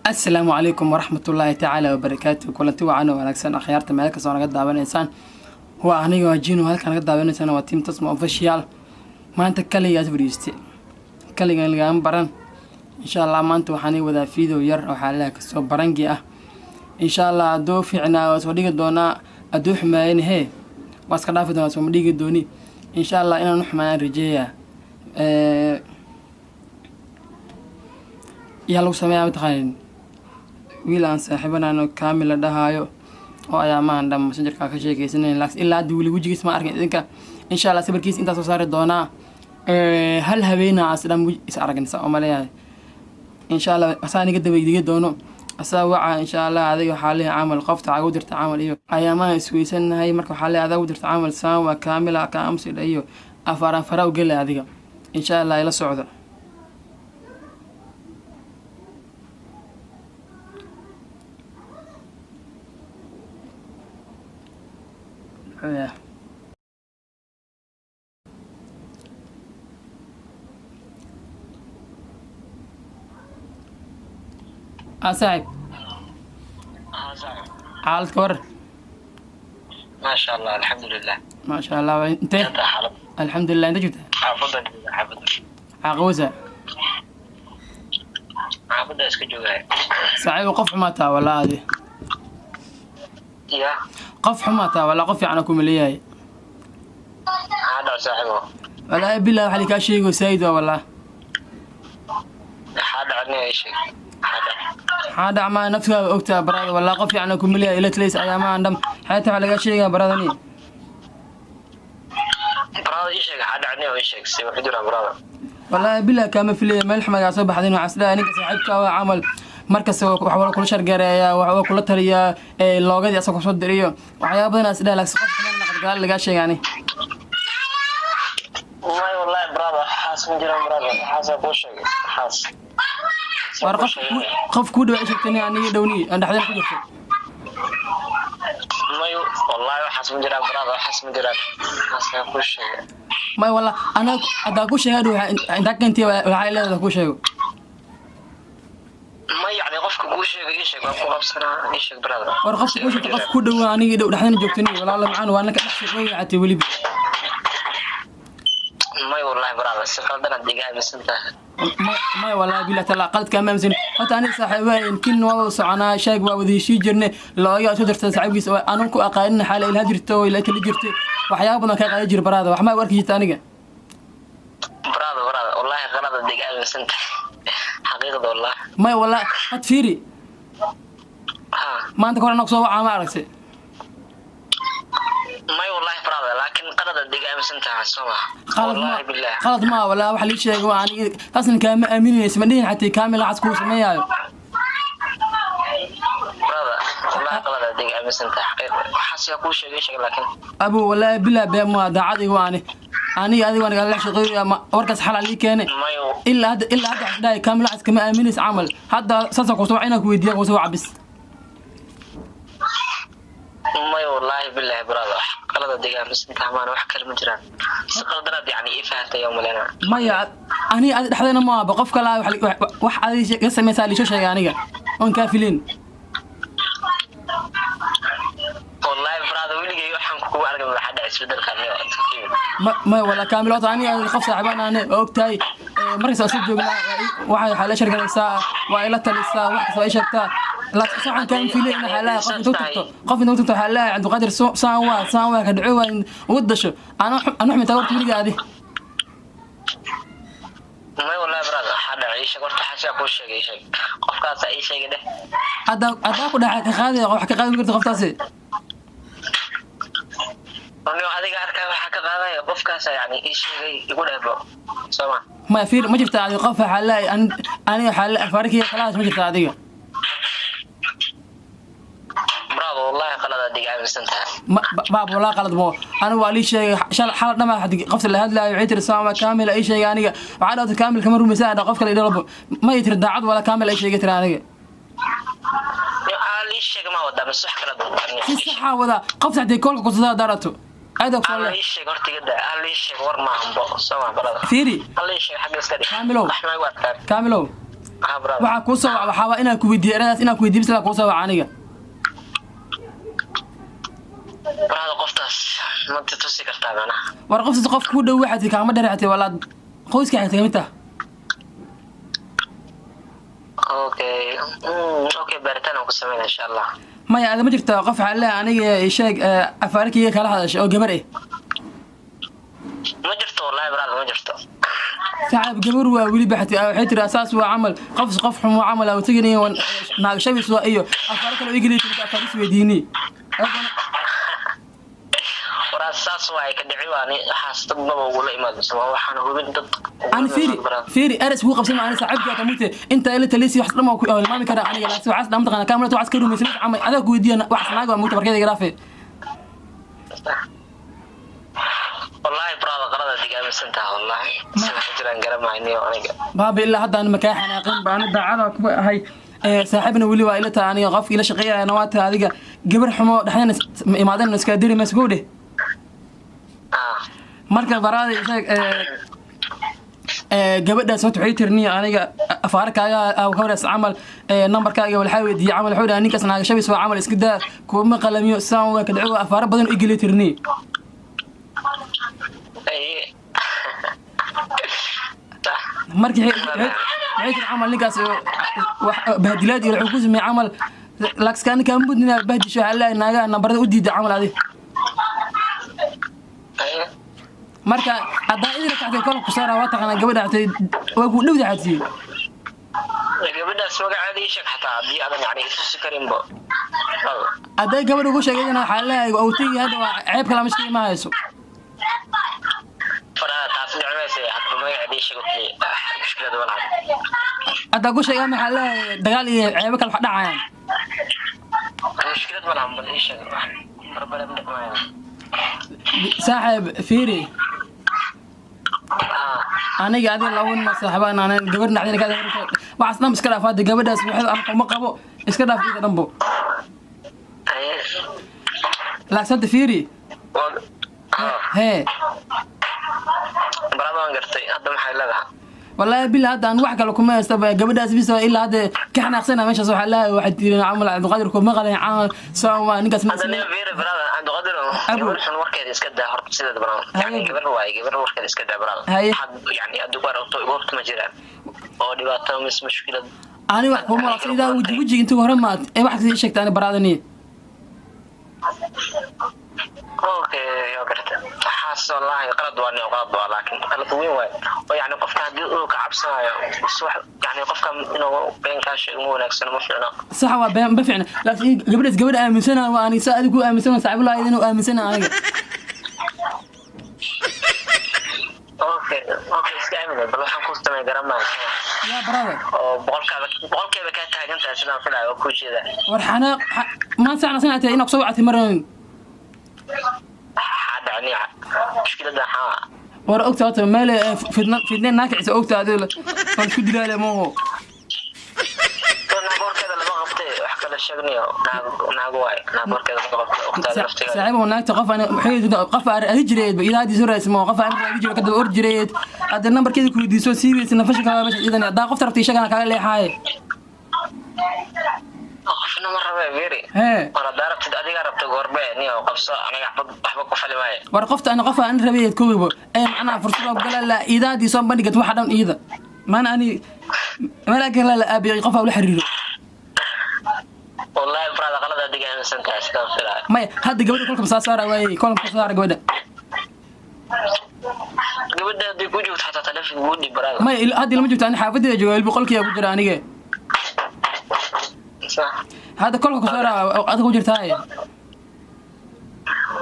Asalaamu calaykum waraxmatullaahi tacaala wabarakaatu. Kulanti wacan oo wanaagsan, akhyaarta meel kastoo naga daawanaysaan. Waa aniga, waa Jino. Halkaan naga daawanaysaan waa Team Tasma Official. Maanta kaligaas fadhiiste, kaligan lagama baran. Insha Allah maanta waxaan ii wadaa video yar oo xaalaha kasoo prank-i ah. Insha Allah hadduu fiicnaa waa soo dhigi doonaa, hadduu xumaayana hee waa iska dhaafi doonaa, sooma dhigi dooni. Insha Allah inaan u xumaayaan rajeeyaa. Yaa lagu sameeyaa mataqaanin? Wiil aan saaxiibanayno, Kaamil la dhahaayo, oo ayaamahan dhan Messengerka ka sheekeysanayn, laakiin ilaa hadda weli wejigiis ma arkin. Idinka insha Allah sawirkiis intaa soo saari doonaa. Hal habeena as dhan is aragin saa oo maleeyahay. Insha Allah asaa niga daba digi doono, asaa waca. Insha Allah adiga waxaa leeyahay camal qofta cagu dirta camal iyo ayaamaha isweysanahay. Marka waxaa leeyahay adaa u dirta camal saan waa Kaamila ka amsidha iyo afar afara u gela. Adiga insha Allah ila socda. Yeah. Ah, saaxib. Saaxib. Xaalad ka waran? Maasha Allah, alxamdulilah. Maasha Allah. Intee? Hadda xaalad? Alxamdulilah. Inta joogta? Xaafadda jooga, xaafadda. Caaqawasa? Xaafadda iska joogaya. Saaxiib, qof xumaataa walaa adi. Ya? Qof xumaataa walaa, qof fiican kuma leeyahay. Maxaa dhac, saaxibo? Walaahi billah, waxa likaa sheego saayid waa walaa. Maxaa dhac nin? Ii sheeg, maxaa dhac? Maxaa dhac? Maa naftaada ogtaa, brother. Walaa qof fiican kuma leeyahay ila tlays ayaamahan dham xeeta waxa lagaa sheegaa baradani. Brother, ii sheeg maxaa dhac nin, ii sheeg si wuxuu jiraa, brother. Walaahi billah, kaama filaya meel xumagaa soo baxday. Waxaa isleeyahay ninka saaxiibka waa camal markasta wax waa kula shargareeyaa, wax waa kula taliyaa, ee loogadii asaga kusoo diriyo, waxyaaba badan is dhahay, laakiin qof xumaan naqad gadaal lagaa sheegaani. May, wallahi brother, waxaas ma jiraan, brother. Waxaasaa kuu sheegay waxaas. War qof kuu dhawa sheegtay aniga dhowni aan dhexdeen ku jirto. May, wallahi waxaas ma jiraan, brother, waxaas ma jiraan, waxaasaa kuu sheegay. May, walla anaa haddaa ku sheegaa dhow intaa keentay waxay leedahay ku sheego. May, yacni qofka kuu sheegay ii sheeg, waan ku qabsanaa, ii sheeg, brother. War qofka ku sheegtay, qof ku dhowaa aniga dhow dhexdeen joogtani, walaalo macaan, waa ninka dhex shaqeeya catay weliba. May, wallahi brother, si qaldan aad iga aaminsan tahay. May, wallahi billahi taala qaladka ma aaminsan. Horta aniga saaxiibaayin kin waa wada soconaa, sheeg waa wada heshii jirne, looga soo dirtay saaxiibkiisa aanan ku aqaanin xaala ilaa jirto ilaa tali jirtay, waxyaabo badan ka qaadan jir, brother. Wax ma u arki jirta aniga? Brother, brother, wallahi qalad aad iga aaminsan tahay, xaqiiqda wallahi. May, wallahi had fiiri. Ha. Maanta ka hor anaa kusoo wacaa ma aragtay? May, wallahi brother, laakiin qalad aad iga aaminsan tahay soo ma? Qalad ma. Wallahi billah. Qalad ma, walaa wax lii sheego waa aniga taasna kaama aaminaysa, ma dhihin xataa Kaamil lacas kuu sameeyaayo. Brother, wallahi qalad aad iga aaminsan tahay, xaqiiqda waxaas yaa kuu sheegay, sheeg laakiin. Abu, wallahi billah, been ma, daacad igu ani aniga adiga waan igala shaqeeyo warkaas xalal ii keenay. May. Ilaa hadda waxaan dhahay Kaamil lacas kama aaminaysa camal. Hadda saasa kusoo wac inaan ku weydiiya kusoo wac bis. May, wallahi billahi brother, wax qalad aad iga aaminsan tahay maana, wax kale ma jiraan. Si qaldanaad yacni ii fahantay oo malena. Maya, aniga adi dhexdeena ma aba qof kale wax adi ka samaysaa liisoo sheegay aniga oon kaa filin. Wallahi brother, weligay waxaan kugu argay waxaa dhacay isbedelka aniga. Maya, wala Kaamil, horta aniga qof saaxiibaan ane waa ogtahay. Markasta waa soo joognaa, waxay la shargaraysaa, waa ila talisaa, wax kasta waa ii sheegtaa, laakiin waxaan kaan filay in waxaa leeyahay qof intuu tagto waxaa leeyahay Cabdiqaadir saan waa saan waa ka dhaco waa ugu dasho anu xumita horta weliga adi. May, wallahi brother, waxaa dhacay ii sheeg horta, waxaas yaa kuu sheegay, ii sheeg qofkaasaa ii sheegay dheh. Haddaa ku dhaca ka qaadi, wax ka qaadi karta qoftaasi. Anigo adiga arkaa waxaa ka qaadaya qofkaasa yacni ii sheegay igu dhehbo soo ma? Maya, fiir, ma jirta adiga qof waxaa leeyahay aniga waxaa leeyahay farikiya kalaas ma jirta adiga? Brother, wallahi qalad aad iga aaminsan tahay. Baab, walaa qalad mo, aniga waa lii sheegay shal xal dhama qofta la hadlaayo waxay tiri saama Kaamil ay sheegay. Aniga waxaa dhawta Kaamil kama rumaysan adha qof kale idhalabo ma ay tiri daacad wala Kaamil ay sheegay tiri aniga. Aa lii sheegay ma wadaa mise wax kala wadaa? Si saxaa wadaa, qofta haddii koolka kusadaa darato ayada Aa koole. Lii sheeg horta iga daa, aa lii sheeg war maahanbo soo ma, brother? Fiiri. Aa lii sheeg xagga iska dhig. Kaamilow. Wax ma igu adkaan. Kaamilow. Ha brother. Waxaa kuu soo wac, waxaa waa inaan ku weydiiyo eradaas, inaan ku weydiiyo bisla kuu soo wac aniga. Brother, qoftaas ma tusi kartaa macnaha? War qoftaas qof kuu dhow waxaad kaama dheer xatay, walaad qoyska xigta kamid tah. Okay. Okay, baaritaan aan ku sameynaa insha Allah. Maya, ada ma jirtaa qof waxaa leeyahay aniga sheeg afaarkayga kala hadashay oo gabar eh? Ma jirto wallahi brother, ma jirto. Saaxiib, gabar waa weli baxtay, waxay tiri asaas waa camal qof qof xun waa camal aan teganay naag shabis waa iyo afaar kale oo igeli jirta, afaar is weydiini. Waraa saas waay ka dhici, waa ni waxaas dad maba ugula imaado sama waxaan hubin dad. Ani fiiri fiiri, eres kugu qabsan ani saaxiibka ka mugte inta ila talisi wax dhan waa ku ilmaami karaa aniga, laakiin waxaas dhan mataqaana kaamilada waxaas ka rumaysan camal adaa ku weydiiyana waxaas naag waa mugta markeeda iga dhaafe. Wallahi brother, qalada digaaminsan taha wallahi, sida ku jiraan garamayniyo aniga. Baaba, ilaa hadda aan makaa xanaaqin baan daacada kuwa ahay, saaxiibna weli waa ila tahay aniga, qofka ila shaqeeyana waa tahay adiga. Gabar xumo dhexdeena imaadeen iska diri mayso gowdhe. Ah. Marka baraada sheeg gabadhaas horta waxay tiri niyo aniga afaarkaaga ka horeys camal nambarkaaga waxaa weydiiyey camal, wuxuu dhahay ninkaas naaga shabis waa camal, iska daa, kuma qalamiyo saan waa kadhico, afaaro badan u igeliya tirni. Ay. Marka waxay tiri camal ninkaas wax bahdilaad iyo wuxuu ku sameeyey camal, laakiin ninka mudnina bahdisho, waxaa leeyahay naagaha nambarada u diiday camal adi. Ay. Marka haddaa idin kactay kol ku saara, waa taqaanaa gabadha xatay waa ku dhowda xatay. Gabadhaas magaceeda ii sheeg xataa haddii aadan yani itusi karinbo. Brother. Hadday gabadha ugu sheegayna waxaa leeyahay awtigi hadda waa ceeb kale mashkii ma hayso. Faraha taas dhici maysa, hadba magaceeda ii sheeg oo keliya. Ah, mushkilada walaal. Haddaa ku sheegaa maxaa leeyahay dagaal iyo ceebo kale wax dhacayaan. Mushkilad malahan, bal ii sheeg, wax barbare ma dhicmaayo. Saaxiib, fiiri. Ah. Aniga adiga laba nin saaxiibaan aanan gabar dhacdina ka waxaas dhan iska dhaaf hadda, gabadhaas waxda ama kuma qabo, iska dhaaf iyada dhanbo. Ay. Laakiin hadda fiiri. Ah. Hee. Brother, waan gartay, hadda maxay leedahay? Wallaahi billah, hadda aan wax kale kuma haysta gabadhaas bis ilaa hadda ka xanaaqsana meeshaas, waxaa leeyahay waxay tiri camal Cabdiqaadir kuma qalin camal soo waa ninkaas ma Hadda nin fiiri brother, Cabdiqaadir. Abu. Gabar xun warkeeda iska daa horta sideeda brother. Yani Haye. gabar waaye, gabar warkeeda iska daa brother. Haye. Had yani hadda ku aragto igu horta ma jiraan oo dhibaato mis mushkilad. Ani wax kuma walaaqsan idaa weji wejiga intuu hore maad ee wax kasii sheegta ani baraadani. Okay, waa gartay. Waxaas wallahi qalad waa nin, qalad waa, laakiin qalad weyn waaye oo yani qofka haddii uu ka cabsanayo is wax yani qofka inuu been kaa sheego ma wanaagsano, ma fiicno. Sax waa, been ma fiicna, laakiin gabadhaas gabadha aaminsana waa aniga saa adigu aaminsana saaxiibulaha inuu aaminsana aniga. Okay, iska aamin, bal waxaan ku samey garan maayo. Yaa brother. Oo boqolkeeba kaa taagan tahay sidaan filayo oo kuu jeeda. War xanaaq maan saxna sanatay inaa kusoo wacatay maran. Maxaa dhacay mushkiladda maxaa? War ogta horta meel fidna fidneen naa kicisa ogta adiga waan isku dilaale mooho. Naag warkeeda lama qabtay, wax kale sheegnayo, naag naag waay, naag warkeeda lama qabtay ogtaada laftigeeda. Saaxiib, naagta qof aan waxay qof aan raadi jireed ilaa hadii soo raadis moo qof aan raadi jiro kadaba or jireed hadda nambarkeeda ku weydiiso sii weysa nafasha kala meesha idan haddaa qofta rabtay sheegana kaaga leexaaye. Qofna ma rabe, fiiri. Hee. War haddaa rabtid, adigaa rabta goorbe niyo qabso, aniga waxba ku fali maayo. War qofta ana qof aan rabeed kowibo ee macnaha fursad oo gala la idaadii soo bandhigat waxa dhan iida maana ani meel kale la aabiyo qof aan la xiriiro. Wallahi brother, qalad adiga aaminsan tahay sidaan filaayo. Maya, hadda gabadha kolka soo saara waayey, kolka soo saara gabadha. Gabadha hadday ku joogto xataa taleefonka ugu dhib brother. Maya, hadda ilama joogto, ani xaafadeeda jooga ilbi qolkiyaa ku jira aniga. Sax. Hadda kolka ku saara adiga ku jirtaaye.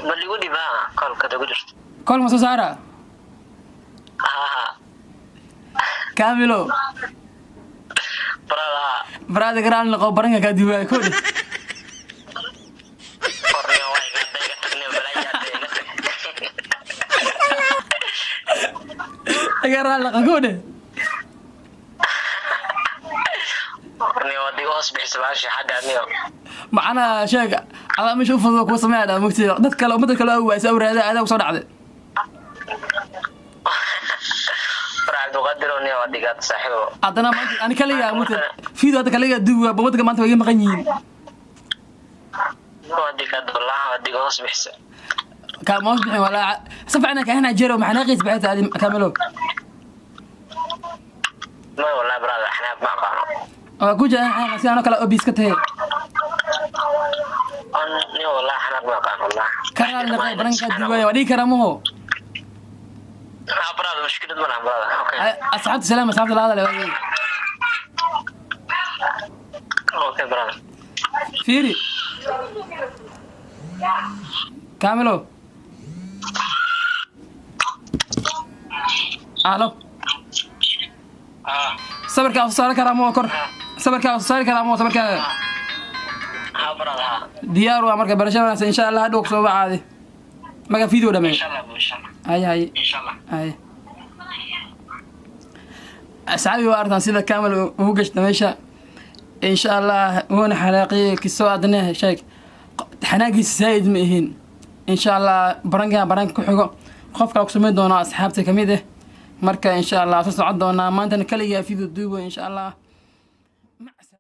Bal igu dhib ha kolka hadday ku jirto. Kolka ma soo saara? Ha ha. Kaamilo. Brother ha. Baraada garaal noqo baranka kaa duwaay koodhe. Qorniyo waa iga hadda iga tagniyo balaayaa hadda iga tag. Garaal noqo koodhe. Qorniyo waa iga hoos bixisa baasha xagga niyo. Macnaha sheeg adaa meesha u fudud kuu sameeya dhaa mugtida dad kale ummadda kale oo waaysa awraada adaa kusoo dhacday. War Cabdiqaadir. Diro niyo waa dhigaad saaxiibo. Haddana maanta ani kaligaa muta video hadda kaligaa duubi waa waddanka maanta way iga maqan yihiin. Waa dhigaad wallahi, waa dhiga hoos bixisa. Ka ma hoos bixin walaa si fiican ka hana jero maxaa naqiis baxaysa adi Kamilo. Ma wallahi brother, xanaaq ma aqaano. Waa ku jira xanaaq si anoo kale obis ka tahay. Niyo wallahi xanaaq ma aqaano wallahi. Ka raali noqo, baranka duubaya waa dhigi karaa maho. Ha brother, mushkilad ma laha brother, okay. Asxaabta salaam, asxaabta la hadal. Okay brother. Fiiri Kamilo, alo. Ah. Sawirkaa soo saari karaa moo kor, sawirkaa soo saari karaa moo sawirkaa. Ha brother, ha. Diyaar waa marka, barasho wanaagsan insha Allah, hadhow soo wacaadi marka video dhameeyo. Insha Allah, insha Allah. Hay hay. Insha Allah. Hay asxaabi, waa artaan sida Kamal ugu gashta meesha insha Allah wuuna xanaaqiyey kisoo adne sheeg xanaagiisa zaa'id ma ihin. Insha Allah barankan baranka ku xigo qof kale ku samayn doonaa asxaabta kamid ah. Marka insha Allah soo socon doonaa, maantana kaligaa video duubo insha Allah.